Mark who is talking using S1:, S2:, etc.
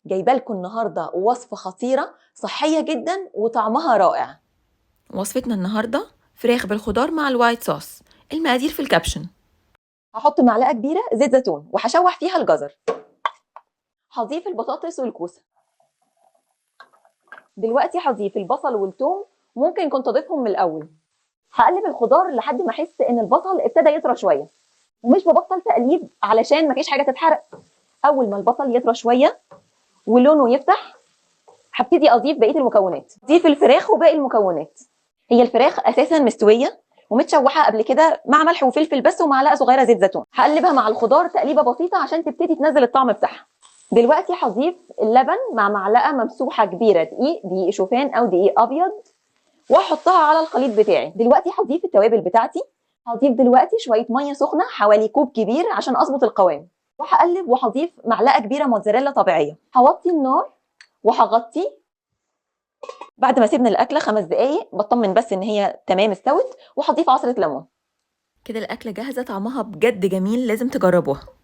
S1: جايبه لكم النهارده وصفه خطيرة صحية جدا وطعمها رائع.
S2: وصفتنا النهاردة فراخ بالخضار مع ال white sauce. المقادير في ال caption.
S1: هحط معلقه كبيرة زيت زيتون وهشوح فيها الجزر. هضيف البطاطس والكوسه. دلوقتي هضيف البصل والثوم، ممكن كنت اضيفهم من الاول. هقلب الخضار لحد ما احس ان البصل ابتدى يطرى شوية، ومش ببطل تقليب علشان مفيش حاجة تتحرق. اول ما البصل يطرى شوية ولونه يفتح هبتدي اضيف بقية المكونات. اضيف الفراخ وباقي المكونات. هي الفراخ اساسا مستوية ومتشوحه قبل كده مع ملح وفلفل بس ومعلقة صغيرة زيت زيتون. هقلبها مع الخضار تقليبه بسيطة عشان تبتدي تنزل الطعم بتاعها. دلوقتي هضيف اللبن مع معلقه ممسوحة كبيرة دقيق، دقيق شوفان او دقيق ابيض، واحطها على الخليط بتاعي. دلوقتي هضيف التوابل بتاعتي. هضيف دلوقتي شوية مية سخنة حوالي كوب كبير عشان اظبط القوام، وهقلب وهضيف معلقه كبيرة موتزاريلا طبيعية. هوطي النار وهغطي. بعد ما سيبنا الاكلة 5 دقايق بطمن بس ان هي تمام استوت، وهضيف عصره ليمون.
S2: كده الأكلة جاهزة، طعمها بجد جميل، لازم تجربوها.